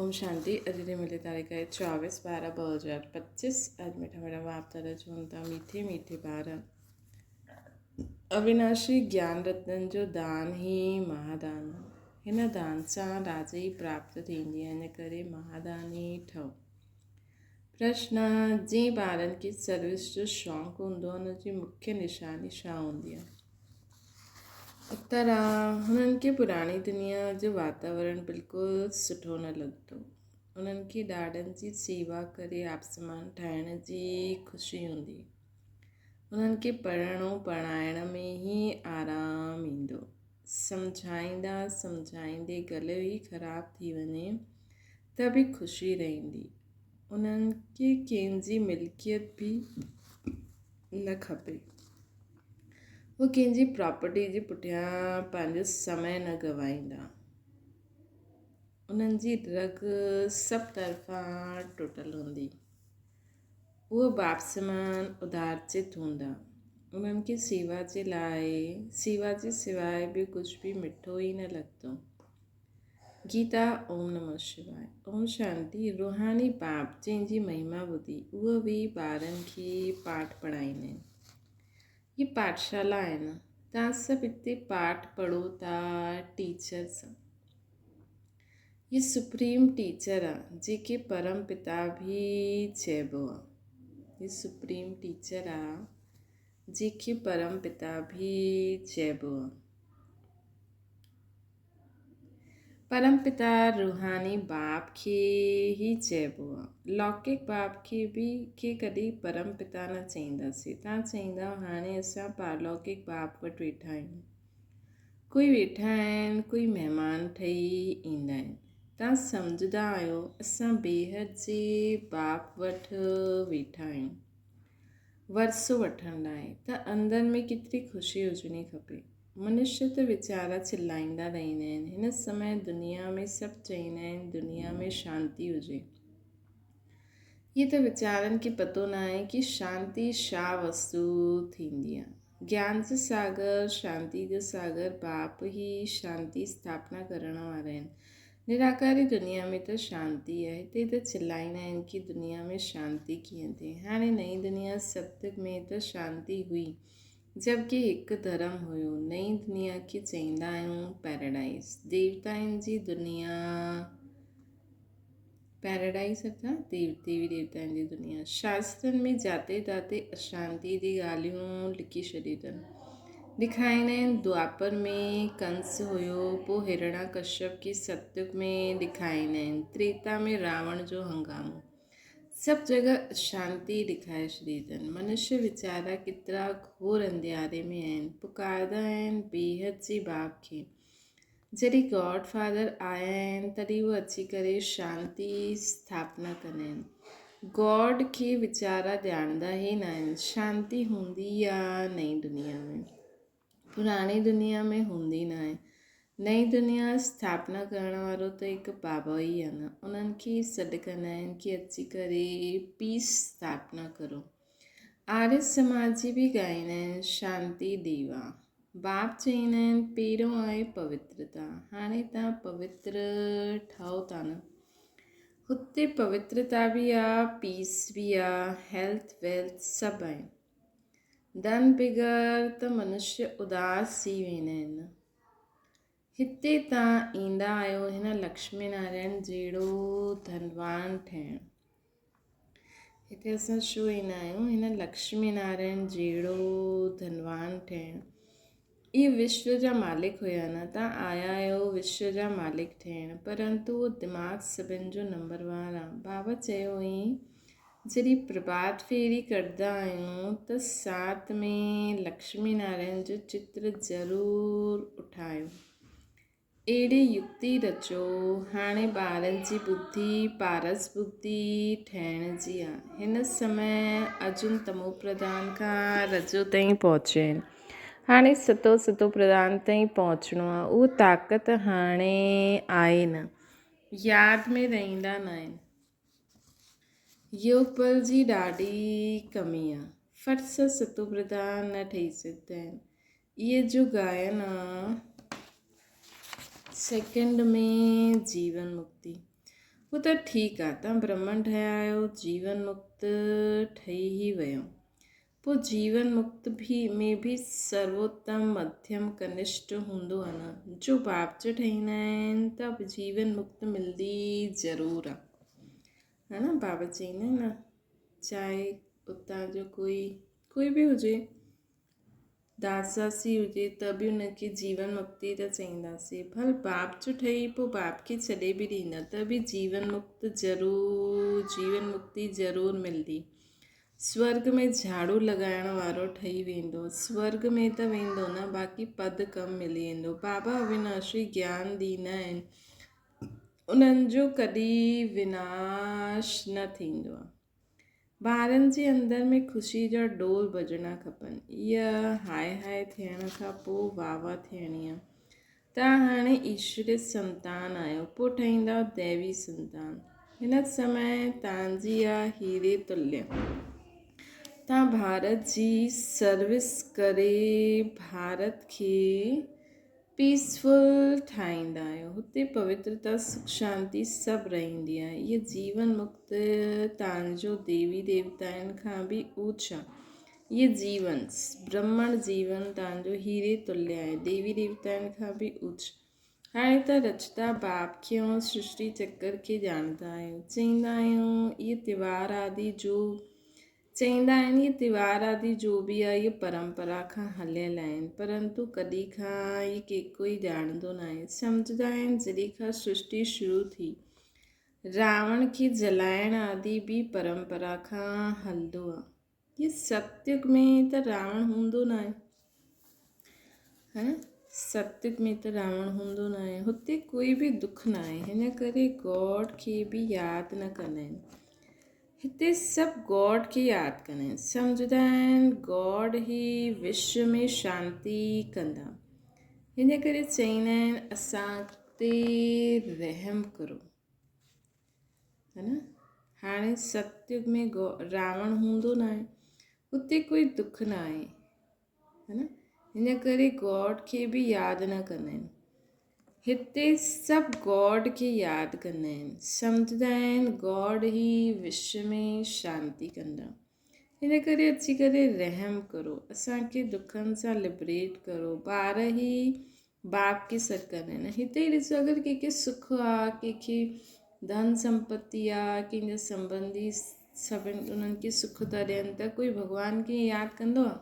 اوم شانتي اڄ جي ملي تاريخ آهي 24 12 2025 اڄ مٺا مٺا باپ دادا چون ٿا ميٺي ميٺي ٻار اويناشي گيان رتن جو دان هي مهادان هن دان سان راجئي پراپت ٿيندي آهي ان ڪري مهاداني ٺهو پرشن جنهن ٻارن کي سروس جو شوق هوندو آهي ان جي مکيه نشاني ڇا هوندي آهي اتر آ، هنن کي پراڻي دنيا جو واتاورڻ بلڪل سٺو نه لڳندو. انهن کي ڏاڏن جي سيوا ڪري آپسمان ٺاهڻ جي خوشي هوندي. انهن کي پڙهڻ ۽ پڙهائڻ ۾ ئي آرام ايندو. سمجهائيندا سمجهائيندي گلو ئي خراب ٿي وڃي ته به خوشي رهندي. انهن کي ڪنهن جي ملڪيت به نه کپي. هو ڪنهن جي پراپرٽي جي پٺيان پنهنجو سمي نه گنوائيندا. انهن جي رڳ سڀ طرفان ٽٽل هوندي. اهي باپسمان ادارچت هوندا. انهن کي سيوا جي لاء سيوا جي سواء ٻيو ڪجهه به مٺو ئي نه لڳندو. گيتا اوم نمو شواء اوم شانتي روحاني باپ جنهن جي مهما ٻڌي اهو به ٻارن کي پاٺ پڙهائيندا آهن. هي پاٺشالا آهن توهان سڀ هتي پاٺ پڙهو ٿا ٽيچر سان. هي سپريم ٽيچر آ جيڪي پرم پتا به چئبو آ. هي سپريم ٽيچر آ جيڪي پرم پتا به چئبو آ. پرم پتا روحاني باپ کي ئي چئبو آ. لوڪڪ باپ کي به کي ڪڏهن پرم پتا نه چئينداسين. توهان چئيندؤ هاڻي اسان پارلوڪڪ باپ وٽ ويٺا آهيون. ڪوئي ويٺا آهن، ڪوئي مهمان ٺهي ايندا آهن. توهان سمجهندا آهيو اسان بيحد جي باپ وٽ ويٺا آهيون. ورثو وٺڻ لاء ته اندر ۾ ڪيتري خوشي هجڻي کپي. منشي ته ويچارا چلائيندا رهندا آهن. هن سمي دنيا ۾ سڀ چئيندا آهن دنيا ۾ شانتي هجي. اهي ته ويچارن کي پتو ناهي ڪي شانتي ڇا وستو ٿيندي آهي. گيان جو ساگر، شانتي جو ساگر باپ ئي شانتي اسٿاپنا ڪرڻ وارا آهن. نراڪاري دنيا ۾ ته شانتي آهي. هتي ته چلائيندا آهن ڪي دنيا ۾ شانتي ڪيئن ٿئي. هاڻي نئين دنيا ستيگ ۾ ته شانتي هئي. جبڪه هڪ ڌرم هيو. نئين دنيا کي چئيندا آهيون پيراڊائيز. ديوتائن جي دنيا پيراڊائيز ارٿات ديوي ديوتائن جي دنيا. شاسترن ۾ جاتي تاتي اشانتي جي ڳالهيون لکي ڇڏيون اٿن. ڏيکاريندا آهن دوآپر ۾ ڪنس هيو، پوء هرڻا ڪشيپ کي ستيگ ۾ ڏيکاريندا آهن، تريتا ۾ راوڻ جو هنگامو. سڀ جڳهه اشانتي ڏيکاري ڇڏي اٿن. منشي ويچارا ڪيترا گهور انڌياري ۾ آهن. پڪاردا آهن بيحد جي باپ کي. جڏهن گاڊ فادر آيا آهن تڏهن هو اچي ڪري شانتي اسٿاپنا ڪندا آهن. گاڊ کي ويچارا ڄاڻندا ئي ناهن. شانتي هوندي يا نئين دنيا ۾. پراڻي دنيا ۾ هوندي ناهي. نئين دنيا اسٿاپنا ڪرڻ وارو ته هڪ بابا ئي آهي نه. انهن کي ئي سڏ ڪندا آهن ڪي اچي ڪري پيس اسٿاپنا ڪرو. آريه سماجي به ڳائيندا آهن شانتي ديوا. باپ چئيندا آهن پهريون آهي پوترتا. هاڻي توهان پوتر ٺهو ٿا نه. هتي پوترتا به آ، پيس به آ، هيلٿ ويلٿ سڀ آهن. ڌن بغير ته منشي اداس ٿي ويندا آهن. هتي تان ايندا آهيو هن لڪشمي نارائڻ جهڙو ڌنوان ٺهڻ. هتي اسان ڇو ايندا آهيون هن لڪشمي نارائڻ جهڙو ڌنوان ٺهڻ. اهي وشو جا مالڪ هيا نه تان آيا آهيو وشو جا مالڪ ٺهڻ پرنتو اهو دماغ سڀن جو نمبر وار آ. بابا چيو هئين جڏهن پرڀات ڦيري ڪڍندا آهيون ته ساٿ ۾ لڪشمي نارائڻ جو چتر ضرور اٺايو. اهڙي يڪتي رچو. هاڻي ٻارن جي ٻڌي پارس ٻڌي ٺهڻ جي آ. هن سمي ارجن تمو پرڌان کان رجو تائين پهچيو آهن. هاڻي ستو ستو پرڌان تائين پهچڻو آ. اهو طاقت هاڻي آهي نه. ياد ۾ رهندا ناهن. يوگ بل جي ڏاڍي ڪمي آ. فٽ سان ستو پرڌان نه ٺهي سگهندا آهن. اهي جو ڳائن آ سيڪنڊ ۾ جيون مڪتي. هو ته ٺيڪ آ، توهان برهمڻ ٺهيا آهيو، جيون مڪت ٺهي ئي ويو. پوء جيون مڪت ڀي ۾ به سرووتم، مڌيم، ڪنشٽ هوندو آ نه. جو باپ جو ٺهيندا آهن ته جيون مڪت ملدي ضرور آ. ها نه بابا چئيندا آهن نه چاهي اتان جو ڪوئي ڪوئي به هجي داساسي هجي ته به ان کي جيون مڪتي ته چئينداسين. ڀل باپ جو ٺهي پوء باپ کي ڇڏي به ڏيندا ته به جيون مڪت ضرور جيون مڪتي ضرور ملندي. سورڳ ۾ جهاڙو لڳائڻ وارو ٺهي ويندو. سورڳ ۾ ته ويندو نه باقي پد ڪم ملي ويندو. بابا اويناشي گيان ڏيندا آهن انهن جو ڪڏهن وناش نه ٿيندو آهي. ٻارن جي اندر ۾ خوشي جا ڊول ٻجڻا کپن. اها هاء هاء ٿيڻ کان پوء واهه واهه ٿيڻي آ. توهان هاڻي ايشوري سنتان آهيو، پوء ٺهيندؤ ديوي سنتان. هن سمي توهان جي آ هيري تليه. توهان ڀارت جي سروس ڪري ڀارت کي پيسفل ٺاهيندا آهيو. هتي پوترتا، سک شانتي سڀ رهندي آهي. اهي جيون مڪت تان جو ديوي ديوتائن کان به اوچ آهي. اهي جيون، برهمڻ جيون تان جو هيري تليه آهي، ديوي ديوتائن کان به اوچ. هاڻي ته رچتا باپ کي ۽ سرشٽي چڪر کي ڄاڻندا آهيو. چئيندا آهيون اهي تيوهار آدي جو چئيندا آهن اهي تيوهار آدي جو به آهي اهي پرمپرا کان هليل آهن پرنتو ڪڏهن کان اهي ڪي ڪوئي ڄاڻندو ناهي سمجهندا آهن جڏهن کان سرشٽي شروع ٿي راوڻ کي جلائڻ آدي به پرمپرا کان هلندو آهي اهي ستيگ ۾ ته راوڻ هوندو ناهي ها ستيگ ۾ ته راوڻ هوندو ناهي هتي ڪوئي به دک ناهي هن ڪري گاڊ کي به ياد نه ڪندا آهن هتي سڀ گاڊ کي ياد ڪندا آهن سمجهندا آهن گاڊ هي وشو ۾ شانتي ڪندا هن ڪري چئيندا آهن اسان تي رحم ڪرو ها نه هاڻي ستيگ ۾ راوڻ هوندو نه آهي هتي ڪوئي دک نه آهي ها نه هن ڪري گاڊ کي به ياد نه ڪندا آهن هتي سڀ گاڊ کي ياد ڪندا آهن سمجهندا آهن گاڊ هي وشو ۾ شانتي ڪندا هن ڪري اچي ڪري رحم ڪرو اسان کي دکن سان لبريٽ ڪرو ٻار هي باپ کي سڏ ڪندا آهن هتي ئي ڏسو اگر ڪنهن کي سک آ ڪنهن کي ڌن سمپتي آ ڪنهن جا سمبنڌي سڀن انهن کي سک ٿا ڏين ته ڪوئي ڀڳوان کي ياد ڪندو آ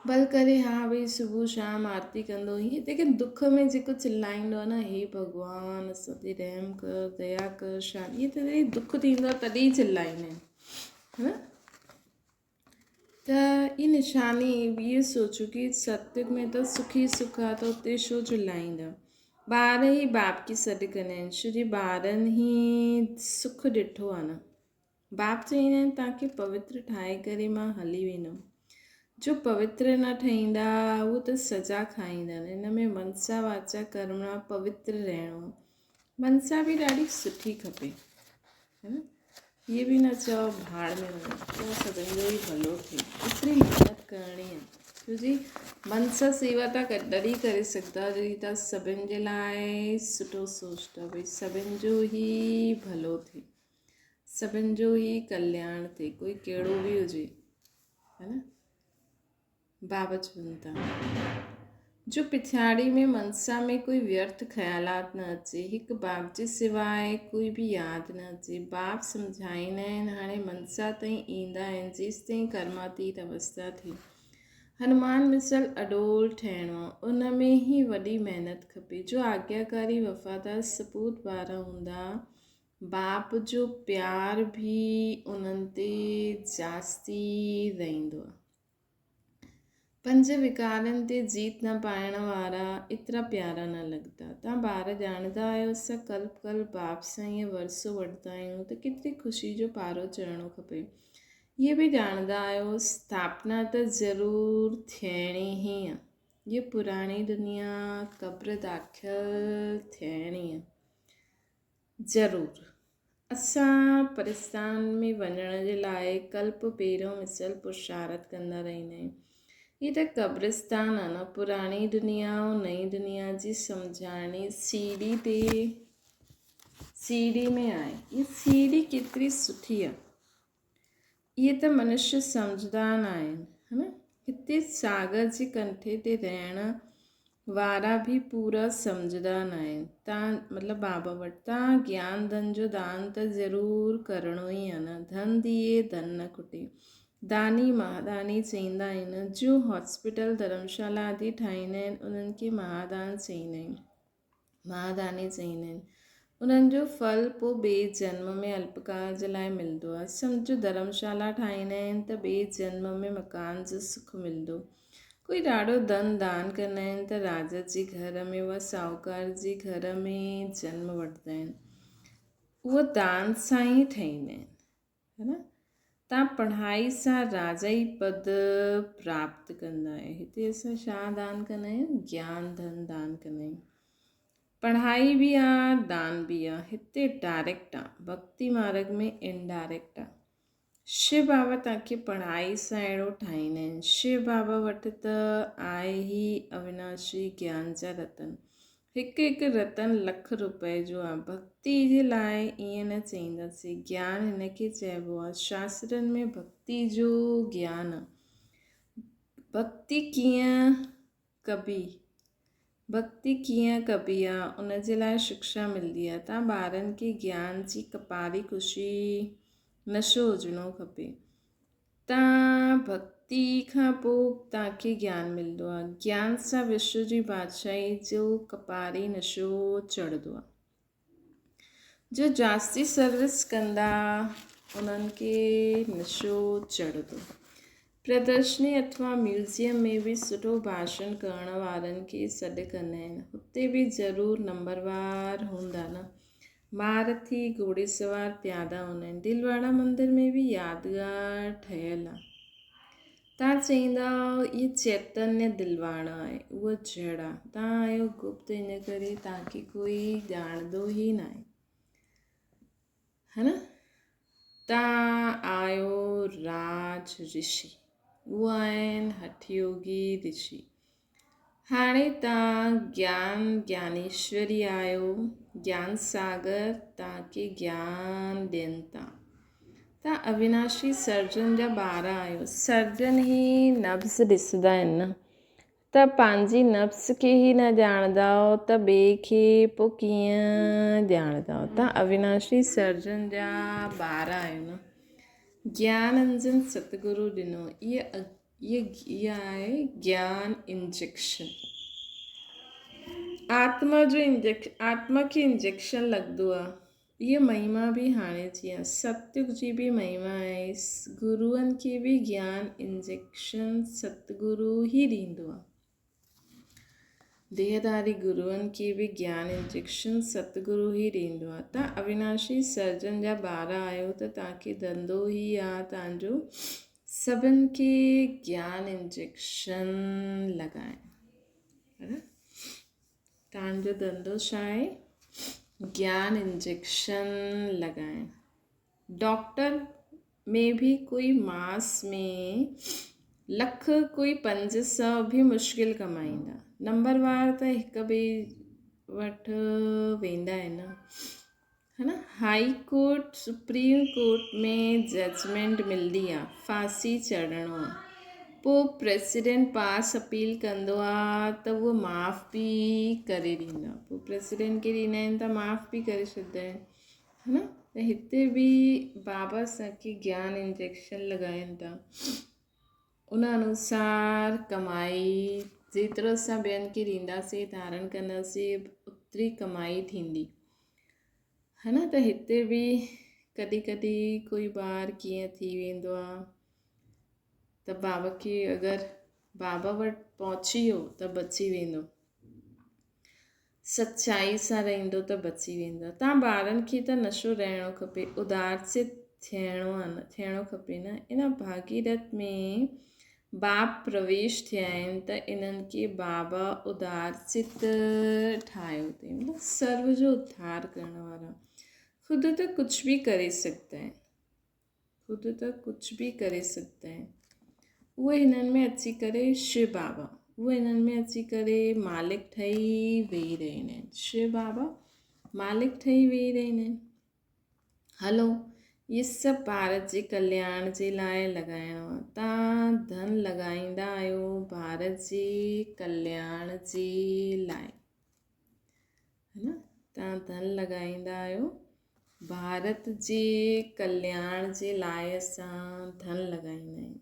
ڀل ڪري ها ڀئي صبح شام آرتي ڪندو هي ليڪن دک ۾ جيڪو چلائيندو آهي نه هي ڀڳوان اسان تي رحم ڪر ديا ڪر شان اهي ته جڏهن دک ٿيندو آهي تڏهن چلائيندا آهن ها ته هي نشاني اهو سوچو ڪي ستيگ ۾ ته سک ئي سک آهي ته اتي ڇو چلائيندا ٻار ئي باپ کي سڏ ڪندا آهن ڇو جي ٻارن هي سک ڏٺو آهي نه باپ چئيندا آهن، توهان کي پوتر ٺاهي ڪري مان هلي ويندم. جو پوتر نه ٺهيندا، هو ته سزا کائيندا. هن ۾ منسا واچا ڪرمڻا پوتر رهڻو آهي. منسا به ڏاڍي سٺي کپي. ها نه؟ هيء به نه چئو ڀاڙ ۾ وڃو، چئو سڀن جو ئي ڀلو ٿئي. ايتري محنت ڪرڻي آهي. ڇو جي منسا سيوا توهان تڏهن ڪري سگهندا جڏهن توهان سڀن جي لاء سٺو سوچندا ڀئي سڀن جو ئي ڀلو ٿئي. سڀن جو ئي ڪلياڻ ٿئي ڪوئي ڪهڙو به هجي ها نه بابا چون ٿا جو پڇاڙي ۾ منسا ۾ ڪوئي ويرٿ خيالات نه اچي هڪ باپ جي سواء ڪوئي به ياد نه اچي باپ سمجهائيندا آهن هاڻي منسا تائين ايندا آهن جيستائين ڪرماتيت اوستا ٿئي هنومان مثل اڏول ٺهڻو ان ۾ ئي وڏي محنت کپي جو آگياڪاري وفادار سپوت ٻار هوندا باپ جو پيار به انهن تي جاستي رهندو آهي. پنج وڪارن تي جيت نه پائڻ وارا ايترا پيارا نه لڳندا. توهان ٻار ڄاڻندا آهيو اسان ڪلپ ڪلپ باپ سان ائين ورثو وٺندا آهيون ته ڪيتري خوشي جو پارو چڙهڻو کپي. اهي به ڄاڻندا آهيو اسٿاپنا ته ضرور ٿيڻي ئي آهي. هيء پراڻي دنيا قبر داخل ٿيڻي آهي. ضرور. اسان پرستان ۾ وڃڻ جي لاء ڪلپ پهريون مثل پرشارت ڪندا رهندا آهيون. هي ته قبرستان آهي نه، پراڻي دنيا ۽ نئين دنيا جي سمجهاڻي سيڙهي تي سيڙهي ۾ آهي. هيء سيڙهي ڪيتري سٺي آهي. اهي ته منشيه سمجهدار ناهن، ها نه؟ هتي ساگر جي ڪنٺي تي رهڻ وارا به پورا سمجهدار ناهن. تان مطلب بابا وٽ تان گيان ڌن جو دان ته ضرور ڪرڻو ئي آهي نه. ڌن ڏيئي ڌن نه کٽي. داني مهاداني چئيندا آهن. جو هاسپيٽل ڌرمشالا آدي ٺاهيندا آهن انهن کي مهادان چئيندا آهن. مهاداني چئيندا آهن. انهن جو ڦل پوء ٻئي جنم ۾ الپڪال جي لاء ملندو آهي. سمجهه ڌرمشالا ٺاهيندا آهن ته ٻئي جنم ۾ مڪان جو سک ملندو. ڪوئي ڏاڍو ڌن دان ڪندا آهن ته راجا جي گهر ۾ يا ساهوڪار جي گهر ۾ جنم وٺندا آهن. اهو دان سان ئي ٺهيندا آهن. ها نه؟ تان پڙهائي سان راجائي پد پراپت ڪندا آهيو. هتي اسان ڇا دان ڪندا آهيون؟ گيان ڌن دان ڪندا آهيون. پڙهائي به آ دان به آ. هتي ڊائريڪٽ آ، ڀڳتي مارگ ۾ انڊائريڪٽ آ. شو بابا توهان کي پڙهائي سان اهڙو ٺاهيندا آهن. شو بابا وٽ ته آهي ئي اويناشي گيان جا رتن. هڪ هڪ رتن لک روپئي جو آ. ڀڳتي جي لاء ائين نه چئينداسين. گيان هن کي چئبو آ. شاسترن ۾ ڀڳتي جو گيان آ. ڀڳتي ڪيئن ڪبي؟ ڀڳتي ڪيئن ڪبي آ؟ ان جي لاء شڪشا ملندي آ. تان ٻارن کي گيان جي ڪپاري خوشي نشو هجڻو کپي. تان ڀڳتي کان پوء توهان کي گيان ملندو آهي. گيان سان وشو جي بادشاهي جو ڪپاري نشو چڙهندو آهي. جو جاستي سروس ڪندا انهن کي نشو چڙهندو. پردرشني اٿوا ميوزيم ۾ به سٺو ڀاشڻ ڪرڻ وارن کي سڏ ڪندا آهن. هتي به ضرور نمبروار هوندا نه. مهارٿي گهوڙيسوار پيادا هوندا آهن. دلواڙا مندر ۾ به يادگار ٺهيل آهي. تان چئيندا اهي چيتنيه دلواڙا آهي اهو جڙ آهي. تان آهيو گپت ان ڪري تان کي ڪوئي ڄاڻندو ئي ناهي. ها نه؟ تان آيو راج رشي. اهو آهن هٺ يوگي رشي. هاڻي تان گيان گيانيشوري آهيو، گيان ساگر تان کي گيان ڏين ٿا. تان اويناشي سرجن جا ٻار آهيو. سرجن هي نبض ڏسندا آهن نه، ته پنهنجي نبض کي ئي نه ڄاڻندائو ته ٻئي کي پوء ڪيئن ڄاڻندائو. تان اويناشي سرجن جا ٻار آهيو نه. گيان انجن ستگرو ڏنو. اهي اها آهي گيان انجيڪشن. آتما جو انجيڪشن، آتما کي انجيڪشن لڳندو آهي. اها مهما به هاڻي جي آهي. ستيگ جي به مهما آهي. گروئن کي به گيان انجيڪشن ستگرو ئي ڏيندو آهي. ديهڌاري گروئن کي به گيان انجيڪشن ستگرو ئي ڏيندو آهي. تان اويناشي سرجن جا ٻار آهيو ته تان کي ڌنڌو ئي آهي تان جو سڀن کي گيان انجيڪشن لڳائڻ. تان جو ڌنڌو ڇا آهي؟ گيان انجيڪشن لڳائڻ. ڊاڪٽر ۾ به ڪوئي ماس ۾ لک ڪوئي 500 به مشڪل ڪمائيندا. نمبر وار ته هڪ ٻئي وٽ ويندا آهن ها نه. High court supreme court ۾ judgement ملندي آ ڦاسي چڙهڻو آ پو پريسيڊنٽ پاس اپيل ڪندو آ ته اهو معاف به ڪري ڏيندو آ پو پريسيڊنٽ کي ڏيندا آهن ته معاف به ڪري ڇڏيندا آهن ها نه ته هتي به بابا اسان کي گيان انجيڪشن لڳائين ٿا ان انوسار ڪمائي جيترو اسان ٻين کي ڏينداسين ڌارڻ ڪنداسين اوتري ڪمائي ٿيندي ها نه ته هتي به ڪڏهن ڪڏهن ڪوئي ٻار ڪيئن ٿي ويندو آ ته بابا کي اگر بابا وٽ پهچي ويو ته بچي ويندو سچائي سان رهندو ته بچي ويندو. تان ٻارن کي ته نشو رهڻو کپي، ادارچت ٿيڻو ٿيڻو کپي نه. ان ڀاگيرٿ ۾ باپ پرويش ٿيا آهن ته انهن کي بابا ادارچت ٺاهيو اٿئي. مطلب سرو جو اڌار ڪرڻ وارا. خود ته ڪجهه به ڪري سگهندا آهن. خود ته ڪجهه به ڪري سگهندا آهن. اهي هنن ۾ اچي ڪري شو بابا، اهي هنن ۾ اچي ڪري مالڪ ٺهي ويهي رهندا آهن. شو بابا مالڪ ٺهي ويهي رهندا آهن. هلو، اهي سڀ ڀارت جي ڪلياڻ جي لاء لڳائڻو آهي. توهان ڌن لڳائيندا آهيو ڀارت جي ڪلياڻ جي لاء، ہے نا؟ توهان ڌن لڳائيندا آهيو ڀارت جي ڪلياڻ جي لاء. اسان ڌن لڳائيندا آهيون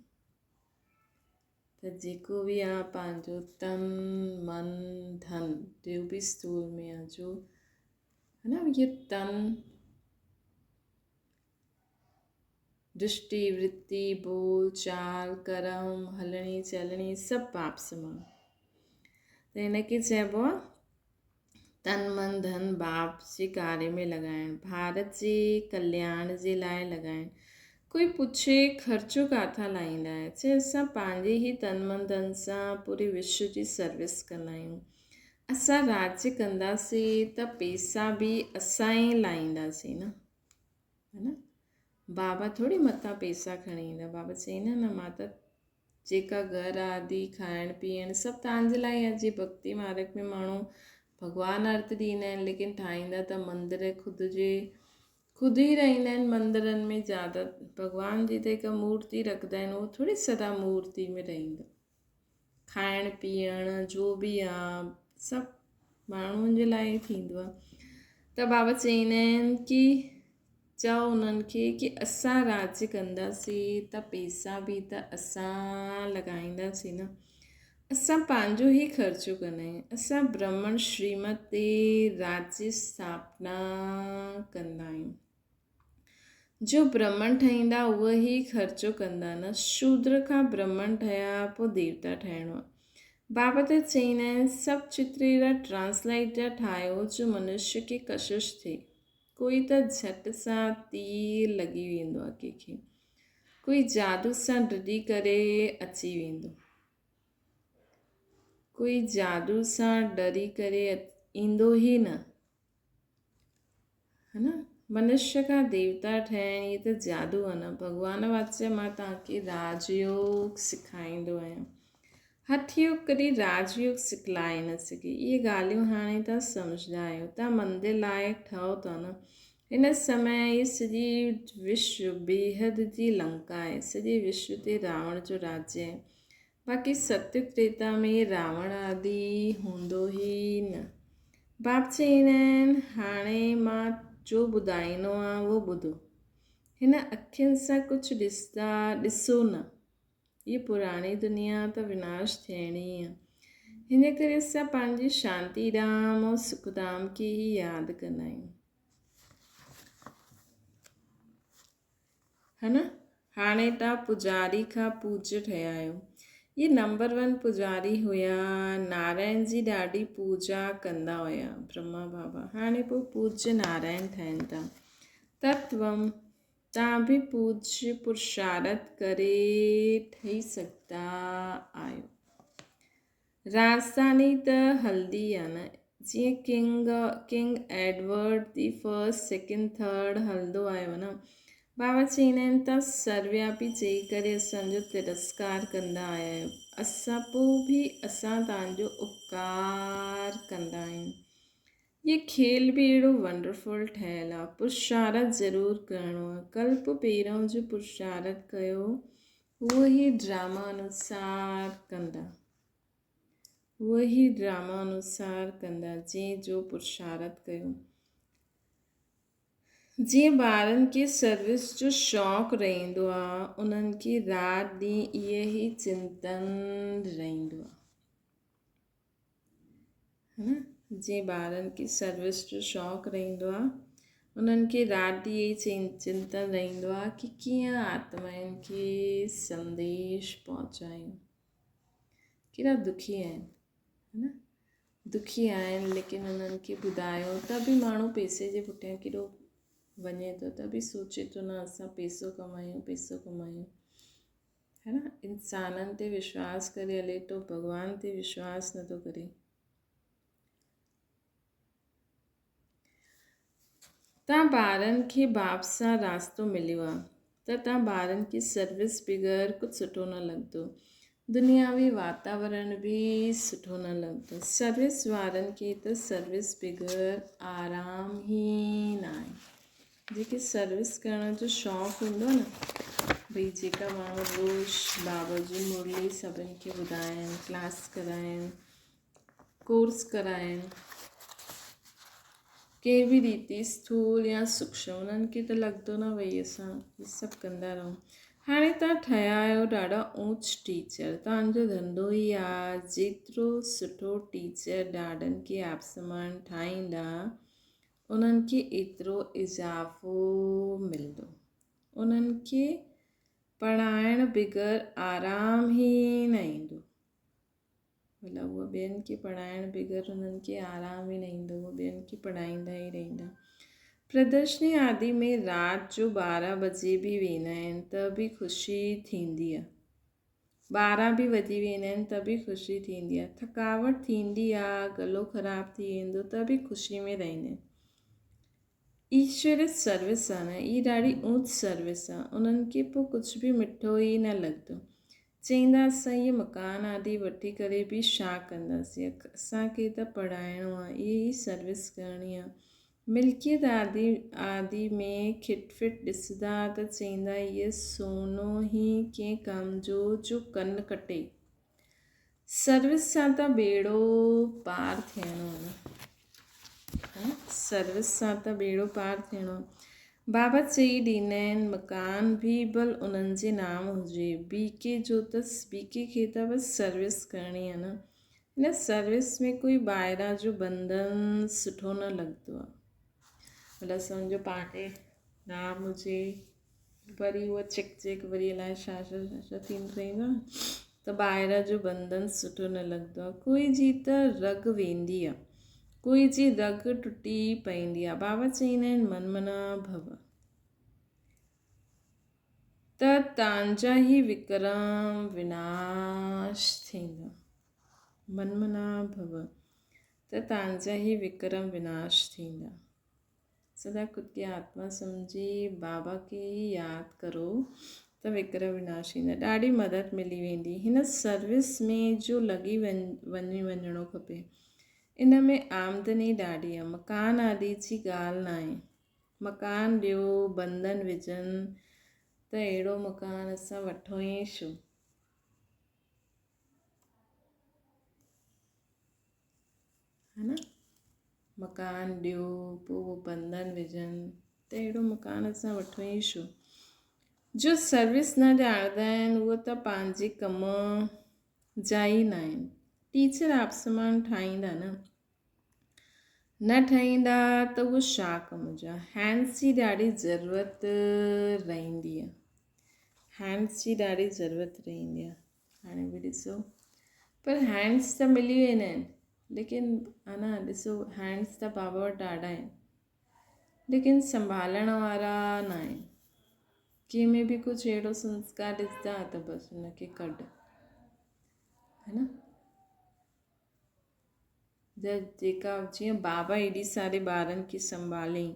ته جيڪو به آ پنهنجو تن من ڌن ٽيو به اسٿول ۾ آ جو ہے نا، یہ تن درشٽي ورتي بول چال ڪرم هلڻي چلڻي سڀ پاپ سمان، ته هن کي چئبو آ تن من ڌن باپ جي ڪاري ۾ لڳائڻ، ڀارت جي ڪلياڻ جي لاء لڳائڻ. ڪوئي پڇي خرچو ڪاٿان لائيندا آهيو؟ چي اسان پنهنجي ئي تن من ڌن سان پوري وشو جي سروس ڪندا آهيون. اسان راڄ ڪنداسين ته پيسا به اسان ئي لائينداسين نه، ہے نه؟ بابا ٿوري متان پيسا کڻي ايندا. بابا چئي نه نه مان ته جيڪا گهر آدي کائڻ پيئڻ سڀ توهان جي لاء ئي آهي. جيئن ڀڳتي مارگ ۾ ماڻهو ڀڳوان ارٿ ڏيندا آهن ليڪن ٺاهيندا ته مندر خود جي خود ئي رهندا آهن مندرن ۾ زياده ڀڳوان جي ته هڪ مورتي رکندا آهن اهو ٿوري سدا مورتي ۾ رهندو. کائڻ پيئڻ جو به آ سڀ ماڻهن جي لاء ئي ٿيندو آ. ته بابا چئيندا آهن ڪي چئو انهن کي ڪي اسان راڄ ڪنداسين ته پيسا به ته اسان لڳائينداسين نه، اسان پنهنجو ئي خرچو ڪندا آهيون. اسان برهمڻ شريمت تي راڄ جي اسٿاپنا ڪندا آهيون. جو برهمڻ ٺهيندا اهي ئي خرچو ڪندا نه، شودر کان برهمڻ ٺهيا پوء ديوتا ٺهڻو آهي. بابا ته چئيندا آهن سڀ چتر اهڙا ٽرانسلائيٽ ٺاهيو جو منشيه کي ڪشش ٿئي. ڪوئي ته جهٽ سان تير لڳي ويندو آهي ڪنهن کي، ڪوئي جادو سان ڊڄي ڪري اچي ويندو، ڪوئي جادو سان ڊري ڪري ايندو ئي نه. ها نه منشيه کان ديوتا ٺهڻ هي ته جادو آهي نه. ڀڳوان واچ مان توهان کي راج يوگ سکائيندو آهيان. هٺ يوگ ڪڏهن راج يوگ سکلائي نه سگهي. اهي ڳالهيون هاڻي توهان سمجهندا آهيو. توهان مندر لائق ٺهو ٿا نه. هن سمي هي سڄي وشو بيحد جي لنڪا آهي. سڄي وشو تي راوڻ جو راجيه آهي. باقي ستيگ تريتا ۾ راوڻ آدي هوندو ئي نه. باپ چئيندا آهن، هاڻي مان جو ٻڌائيندو آهيان اهو ٻڌو. هن اکين سان ڪجهه ڏسندا ڏسو نه. هيء پراڻي دنيا ته وناش ٿيڻي آهي. هن ڪري اسان پنهنجي شانتي ڌام ۽ سک ڌام کي ئي ياد ڪندا آهيون. ها نه؟ هاڻي توهان پوڄاري کان پوڄ ٺهيا آهيو. اهي نمبر ون پوڄاري هيا. نارائڻ جي ڏاڍي پوڄا ڪندا هيا برهما بابا. هاڻي پوء پوڄ نارائڻ ٺهن ٿا. تتوم توهان به پوڄ پرشارت ڪري ٺهي سگهندا آهيو. راڄڌاني ته هلندي آ نه. جيئن king king Edward the first second third هلندو آيو نه. بابا چئيندا آهن ته سروياپي چئي ڪري اسان جو ترسڪار ڪندا آيا آهيو. اسان پو به اسان توهان جو اپڪار ڪندا آهيون. هي کيل به اهڙو ونڊرفل ٺهيل آ. پرشارت ضرور ڪرڻو آ. ڪلپ پهريون جو پرشارت ڪيو اهو ئي ڊراما انوسار ڪندا. اهو ئي ڊراما انوسار ڪندا جنهن جو پرشارت ڪيو. جيئن ٻارن کي سروس جو شوق رهندو آ انهن کي رات ڏينهن اهي ئي چنتن رهندو آ. جنهن ٻارن کي سروس جو شوق رهندو آهي انهن کي رات ڏينهن اهي چنتن رهندو آهي ڪي ڪيئن آتمائن کي سنديش پهچايون. ڪيڏا دکي آهن نه دکي آهن ليڪن انهن کي ٻڌايو ته به ماڻهو پئسي جي پٺيان ڪيڏو وڃي ٿو ته به سوچي ٿو نه اسان پئسو ڪمايون پئسو ڪمايون. ها نه انسانن تي وشواس ڪري هلي ٿو ڀڳوان تي وشواس نٿو ڪري. تان ٻارن کي باپ سان راستو مليو آ ته تان ٻارن کي سروس بغير ڪجھ سٺو نه لڳندو. دنياوي واتاورڻ به سٺو نه لڳندو. سروس وارن کي ته سروس بغير آرام ئي ناهي. جيڪي سروس ڪرڻ جو شوق هوندو آهي نه ڀئي جيڪا ماڻهو روز بابا جي مرلي سڀن کي ٻڌائين، ڪلاس ڪرائين، ڪورس ڪرائين، ڪنهن به ريتي اسٿول يا سوڪشم انهن کي ته لڳندو نه ڀئي اسان هي سڀ ڪندا رهون. هاڻي توهان ٺهيا آهيو ڏاڍا اونچ ٽيچر، توهان جو ڌنڌو ئي آ جيترو سٺو ٽيچر ڏاڍن کي آپ سمان ٺاهيندا انهن کي ايترو اضافو ملندو. انهن کي پڙهائڻ بغير آرام ئي نه ايندو. ڀلا هوء ٻين کي پڙهائڻ بغير انهن کي آرام ئي نه ايندو، هو ٻين کي پڙهائيندا ئي رهندا. پردرشني آدي ۾ رات جو 12 بجي به ويندا آهن ته به خوشي ٿيندي آهي. 12 به وڄي ويندا آهن ته به خوشي ٿيندي آهي. ٿڪاوٽ ٿيندي آهي، گلو خراب ٿي ويندو ته به خوشي ۾ رهندا آهن. ايشوري سروس آ نه، هي ڏاڍي اونچ سروس آ، انهن کي پوء ڪجهه به مٺو ئي نه لڳندو. چئيندا اسان هيء مڪان آدي وٺي ڪري به ڇا ڪنداسين، اسان کي ته پڙهائڻو آ، هيء ئي سروس ڪرڻي آ. ملڪيت آدي آدي ۾ کٽ فٽ ڏسندا ته چئيندا هيء سونو ئي ڪنهن ڪم جو جو ڪن ڪٽي. سروس سان ته ٻيڙو پار ٿيڻو آ نه. سروس سان ته ٻيڙو پار ٿيڻو. بابا چئي ڏيندا آهن مڪان به ڀل انهن جي نام هجي. بي ڪي جو ته بي ڪي کي ته بس سروس ڪرڻي آ نه. هن سروس ۾ ڪوئي ٻاهران جو بنڌن سٺو نه لڳندو آ. مطلب سمجهو پنهنجي نام هجي وري اهو چڪ چڪ وري الائي ڇا ڇا ڇا ڇا ٿيندو رهندو آ ته ٻاهران جو بنڌن سٺو نه لڳندو آ. ڪوئي جي ته رڳ ويندي آ. ڪوئي جي رڳ ٽٽي پئيندي آ. بابا چئيندا آهن من منا ڀو ته تانجا هي وڪرم وناش ٿيندا. من منا ڀو ته تانجا هي وڪرم وناش ٿيندا. سدا خود کي آتما سمجهي بابا کي ئي ياد ڪرو ته وڪرم وناش ٿيندا. ڏاڍي مدد ملي ويندي. هن سروس ۾ جو لڳي وڃي وڃڻو کپي. ان ۾ آمدني ڏاڍي آ. مڪان آدي جي ڳالهه ناهي. مڪان ڏيو، بندن وجهن ته اهڙو مڪان اسان وٺون ئي ڇو؟ ها نه؟ مڪان ڏيو، پوء اهو بندن وجهن ته اهڙو مڪان اسان وٺون ئي ڇو؟ جو سروس نه ڄاڻندا آهن اهو ته پنهنجي ڪم جا ئي ناهن. ٽيچر آپ سمان ٺاهيندا نه. نه ٺهيندا ته اهو ڇا ڪم جا. هينڊس جي ڏاڍي ضرورت رهندي آهي. هينڊس جي ڏاڍي ضرورت رهندي آهي. هاڻي به ڏسو پر هينڊس ته ملي ويندا آهن ليڪن ها نه ڏسو هينڊس ته بابا وٽ ڏاڍا آهن ليڪن سنڀالڻ وارا نه آهن. ڪنهن ۾ به ڪجهه اهڙو سنسڪار ڏسندا ته بس ان کي ڪڍ ها نه. جا جيڪا جيئن بابا ايڏي ساري ٻارن کي سنڀاليائين،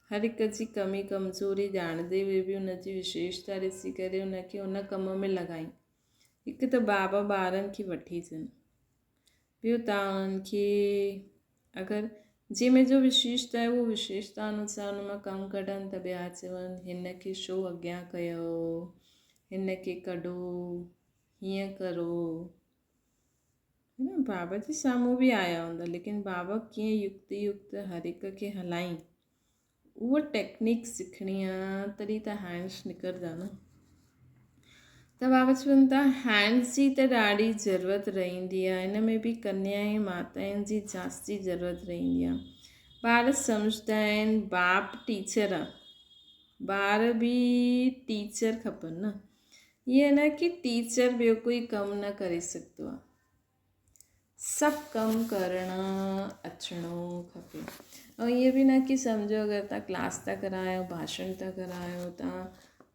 هر هڪ جي ڪمي ڪمزوري ڄاڻندي هوئي به ان جي وشيشتا ڏسي ڪري ان کي ان ڪم ۾ لڳائين. هڪ ته بابا ٻارن کي وٺي اچن، ٻيو تان انهن کي اگر جنهن ۾ جو وشيشتا آهي اهو وشيشتا انوسار ان مان ڪم ڪڍن ته ٻيا چون هن کي ڇو اڳيان ڪيو، هن کي ڪڍو، هيئن ڪرو. نه بابا جي سامهون به آيا هوندا ليڪن بابا ڪيئن يڪتي يڪت هر هڪ کي هلائين اها ٽيڪنيڪ سکڻي آ تڏهن ته هينڊس نڪرندا نه ته بابا چون ٿا هينڊس جي ته ڏاڍي ضرورت رهندي آ ان ۾ به ڪنيا ۽ ماتائن جي جاستي ضرورت رهندي آ ٻار سمجهدا آهن باپ ٽيچر آ ٻار به ٽيچر کپن نه ائين نه ڪي ٽيچر ٻيو ڪوئي ڪم نه ڪري سگهندو آهي. سڀ ڪم ڪرڻ اچڻو کپي ۽ ائين به نه ڪي سمجهو اگر توهان ڪلاس ٿا ڪرايو ڀاشڻ ٿا ڪرايو توهان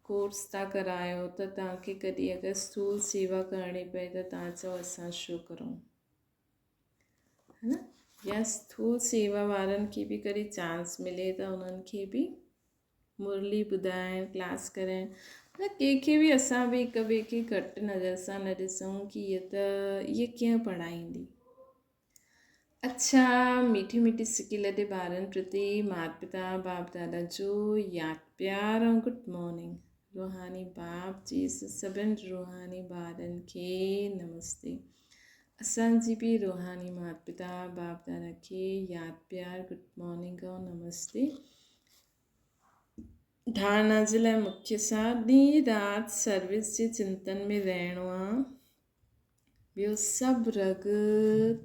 ڪورس ٿا ڪرايو ته توهان کي ڪڏهن اگر اسٿول سيوا ڪرڻي پئي ته توهان چئو اسان ڇو ڪرون ها نه يا اسٿول سيوا وارن کي به ڪڏهن چانس ملي ته انهن کي به مرلي ٻڌائڻ، ڪلاس ڪرائڻ، نه ڪنهن کي به اسان به هڪ ٻئي کي گهٽ نظر سان نه ڏسون ڪي هيء ته هيء ڪيئن پڙهائيندي. اڇا ميٺي ميٺي سڪي لڏي ٻارن پرتي مات پتا باپ دادا جو ياد پيار ۽ گڊ مارننگ روحاني باپ جي سڀن روحاني ٻارن کي نمستي اسان جي به روحاني مات پتا باپ دادا کي ياد پيار گڊ مارننگ ۽ نمستي. ڌارڻا جي لاء مکيه سان ڏينهن رات سروس جي چنتن ۾ رهڻو آ ٻيو سڀ رڳ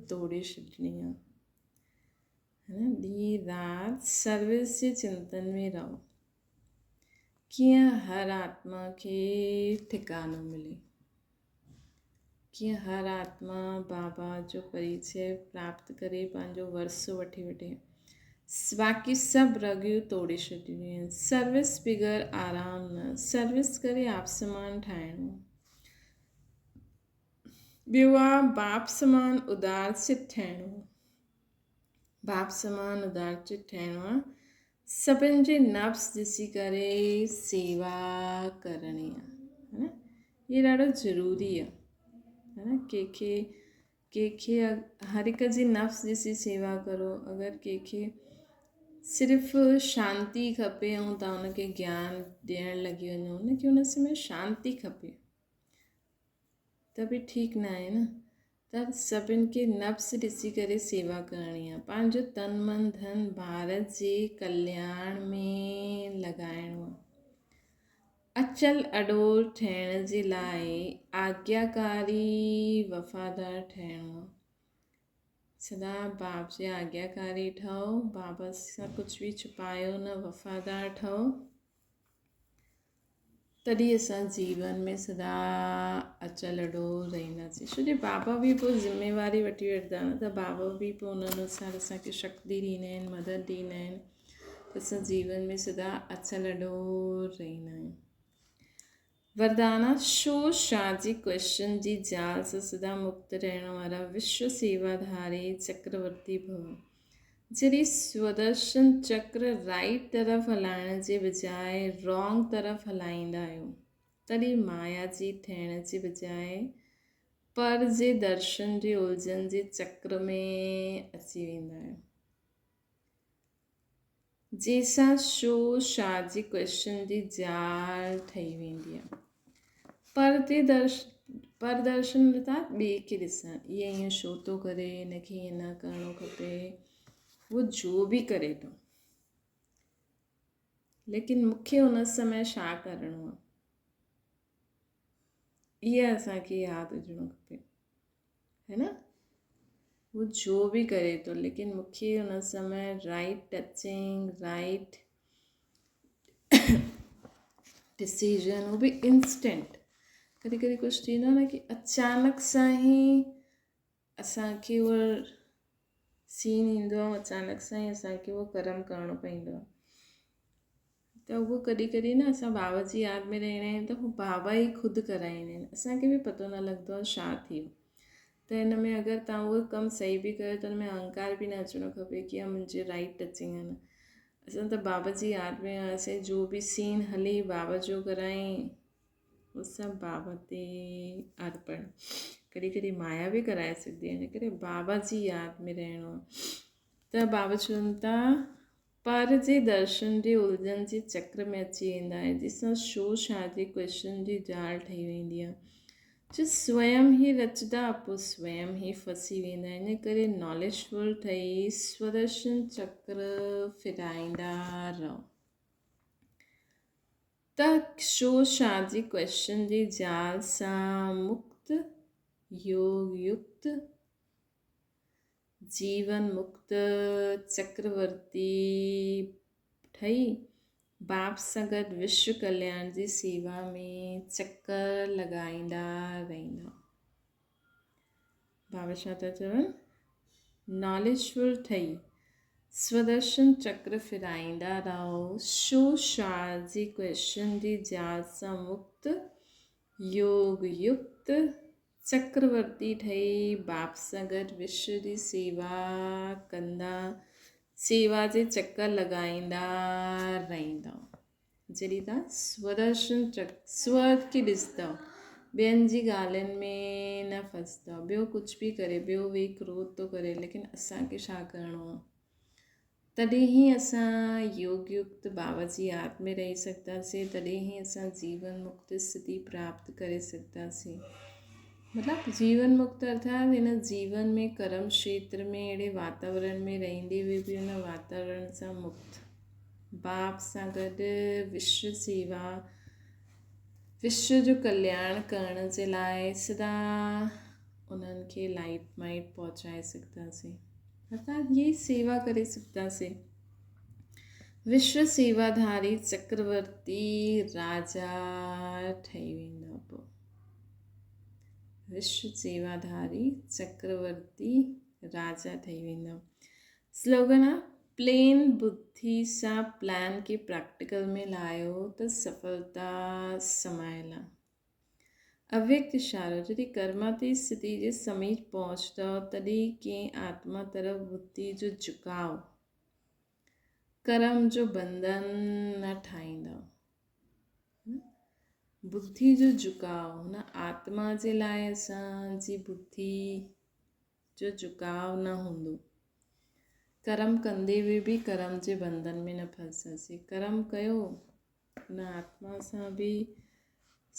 توڙي ڇڏڻي آ ڏينهن رات سروس جي چنتن ۾ رهو ڪيئن هر آتما کي ٺڪانو ملي ڪيئن هر آتما بابا جو پريچي پراپت ڪري پنهنجو ورثو وٺي وٺي. باقي سڀ رڳيون توڙي ڇڏيون آهن. سروس بغير آرام نه. سروس ڪري آپ سمان ٺاهڻو. ٻيو آ باپ سمان ادار چت ٺهڻو. باپ سمان ادار چت ٺهڻو آ. سڀن جي نبض ڏسي ڪري سيوا ڪرڻي آ ها نه هي ڏاڍو ضروري آ ها نه ڪنهن کي ڪنهن کي هر هڪ جي نبض ڏسي سيوا ڪرو اگر ڪنهن کي صرف شانتي کپي ۽ تان ان کي گيان ڏيڻ لڳي وڃو ان کي ان سمي شانتي کپي ته به ٺيڪ نه آهي نه ته سڀن کي نبض ڏسي ڪري سيوا ڪرڻي آهي پنهنجو تن من ڌن ڀارت جي ڪلياڻ ۾ لڳائڻو آهي اچل اڏول ٺهڻ جي لاء آگياڪاري وفادار ٺهڻو آهي سدا باپ جي آگياڪاري ٺهو بابا سان ڪجهه به ڇپايو نه وفادار ٺهو تڏهن اسان جيون ۾ سدا اچل اڏول رهنداسين ڇو جو بابا به پوء ذميواري وٺي وٺندا نه ته بابا به پوء ان انوسار اسانکي شڪتي ڏيندا آهن مدد ڏيندا آهن ته اسان جيون ۾ سدا اچل اڏول رهندا آهيون وردانا شو شا جي ڪوئسچن جي جال سان سدا مڪت رهڻ وارا وشو سيواڌاري چڪرورتي ڀو جڏهن سودرشن چڪر رائيٽ طرف هلائڻ جي بجاء رانگ طرف هلائيندا آهيو، تڏهن مايا جي ٿيڻ جي بجاء پر جي درشن جي الجهن جي چڪر ۾ اچي ويندا آهيو. جنهن سان شو شا جي ڪوئسچن جي ڄار ٺهي ويندي آهي. پر تي درش پر درشن مطلب ٻئي کي ڏسڻ اهي ائين شو ٿو ڪري هن کي ائين نه ڪرڻو کپي هو جو به ڪري ٿو ليڪن مون کي ان سمي ڇا ڪرڻو آهي اها اسان کي ياد هجڻو کپي هي نه هو جو به ڪري ٿو ليڪن مون کي ان سمي رائٽ ٽچنگ رائٽ ڊسيزن هو به انسٽنٽ ڪڏهن ڪڏهن ڪجهه ٿيندو آهي نه ڪي اچانڪ سان ئي اسانکي اهو سين ايندو آهي اچانڪ سان ئي اسانکي اهو ڪرم ڪرڻو پوندو آهي ته اهو ڪڏهن ڪڏهن نه اسان بابا جي ياد ۾ رهندا آهيون ته هو بابا ئي خود ڪرائيندا آهن اسانکي به پتو نه لڳندو آهي ڇا ٿي ويو ته هن ۾ اگر توهان اهو ڪم صحيح به ڪيو ته هن ۾ اهنڪار به نه اچڻو کپي ڪي ها منهنجي رائيٽ ٽچنگ آهي نه اسان ته بابا جي ياد ۾ هئاسين جو به سين هلي بابا جو ڪرائين اهو سڀ بابا تي ارپڻ ڪڏهن ڪڏهن مايا به ڪرائي سگهندي آهي ان ڪري بابا جي ياد ۾ رهڻو ته بابا چون ٿا پر جي درشن جي الجهن جي چڪر ۾ اچي ويندا آهن جنهن سان شو شادي ڪوئسچن جي ڄال ٺهي ويندي آهي جو سويم هي رچدا پوء سويم هي ڦسي ويندا آهن ان ڪري ناليجفل ٺهي سودرشن چڪر ڦرائيندا رهو ته شو شادي ڪوئسچن جي ڄال سان مڪت يوگ يڪت جيون مڪت چڪرورتي ٺهي باپ سان گڏ وشو ڪلياڻ جي سيوا ۾ چڪر لڳائيندا رهندا. بابا ڇا ٿا چون؟ ناليجفل ٺهي سودرشن چڪر ڦرائيندا رهو، شو شار جي ڪوئسچن جي جال سان مڪت، يوگ يڪت چڪرورتي ٺهي باپ سان گڏ وشو جي سيوا ڪندا، سيوا جي چڪر لڳائيندا رهندا. جڏهن توهان سودرشن چڪر سو کي ڏسندؤ، ٻين جي ڳالهين ۾ نه ڦسندؤ، ٻيو ڪجهه به ڪري، ٻيو ويهي ڪروڌ ٿو ڪري، ليڪن اسان کي ڇا ڪرڻو آهي؟ تڏهن ئي اسان يوگ يڪت بابا جي ياد ۾ رهي سگهنداسين، تڏهن ئي اسان جيون مڪت اسٿتي پراپت ڪري سگهنداسين. مطلب جيون مڪت ارٿات هن جيون ۾ ڪرم کيتر ۾ اهڙي واتاورڻ ۾ رهندي هئي به ان واتاورڻ سان مڪت باپ سان گڏ وشو سيوا، وشو جو ڪلياڻ ڪرڻ جي لاء سدا انهن کي لائيٽ مائيٽ پهچائي سگهنداسين. ارٿات يهي سيوا ڪري سگهنداسين. وشو سيواڌاري چڪرورتي راجا ٺهي ويندا پوء. وشو سيواڌاري چڪرورتي راجا ٺهي ويندا. سلوگن آ پلين ٻڌي سان پلان کي پريڪٽيڪل ۾ لايو ته سڦلتا سمايل آ. اويڪت اشارو، جڏهن ڪرماتي اسٿتي جي سميپ پهچندؤ تڏهن ڪنهن آتما طرف ٻڌي جو جهڪاء ڪرم جو بنڌن نه ٺاهيندؤ. ٻڌي جو جهڪاء هن آتما جي لاء اسان جي ٻڌي جو جهڪاء نه هوندو. ڪرم ڪندي به به ڪرم جي بنڌن ۾ نه ڦاسنداسين. ڪرم ڪيو، ان آتما سان به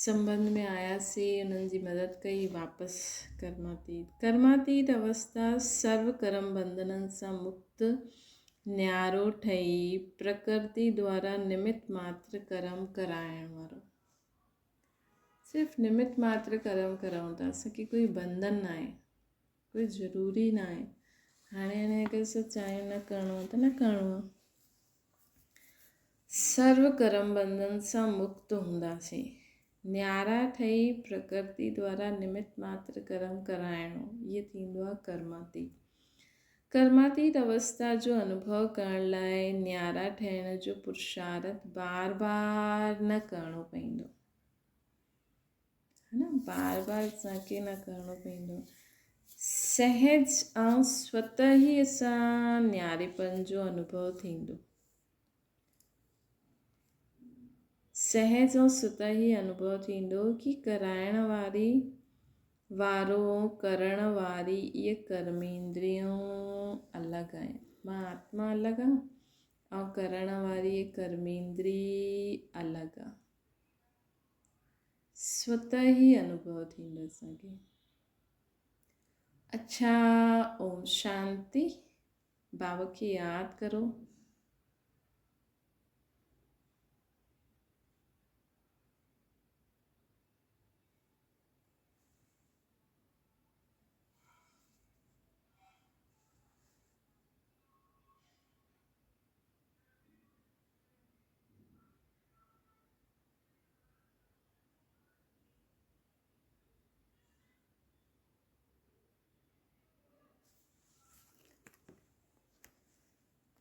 سنٻنڌ ۾ آياسين، انهن جي مدد ڪئي، واپس ڪرماتيت. ڪرماتيت اوستا سرو ڪرم بنڌنن سان مڪت، نيارو ٺهي، پرڪرتي دوارا نمت ماتر ڪرم ڪرائڻ وارو. صرف نمت ماتر ڪرم ڪرائون ٿا، اسان کي ڪوئي بنڌن ناهي، ڪوئي ضروري ناهي. هاڻي هاڻي اگر اسان چاهيون نه ڪرڻو آهي ته نه ڪرڻو آهي. سرو ڪرم بنڌن سان مڪت هونداسين. نيارا ٺهي پرڪرتي دوارا نمت ماتر ڪرم ڪرائڻو، اهي ٿيندو آهي ڪرماتيت. ڪرماتيت اوستا جو انوڀو ڪرڻ لاء نيارا ٺهڻ جو پرشارٿ بار بار نه ڪرڻو پئيندو. ها نه، بار بار اسان کي نه ڪرڻو پئيندو. سهج ۽ سوته ئي اسان نياريپن جو انوڀو ٿيندو. سهج ۽ سوته ئي انوڀو ٿيندو ڪي ڪرائڻ واري وارو ۽ ڪرڻ واري اهي ڪرميندريون الڳ آهن. مان آتما الڳ آهيان ۽ ڪرڻ واري اهي ڪرميندري الڳ آهي. سوته ئي انوڀو ٿيندو اسان کي. اڇا اوم شانتي. بابا کي ياد ڪرو.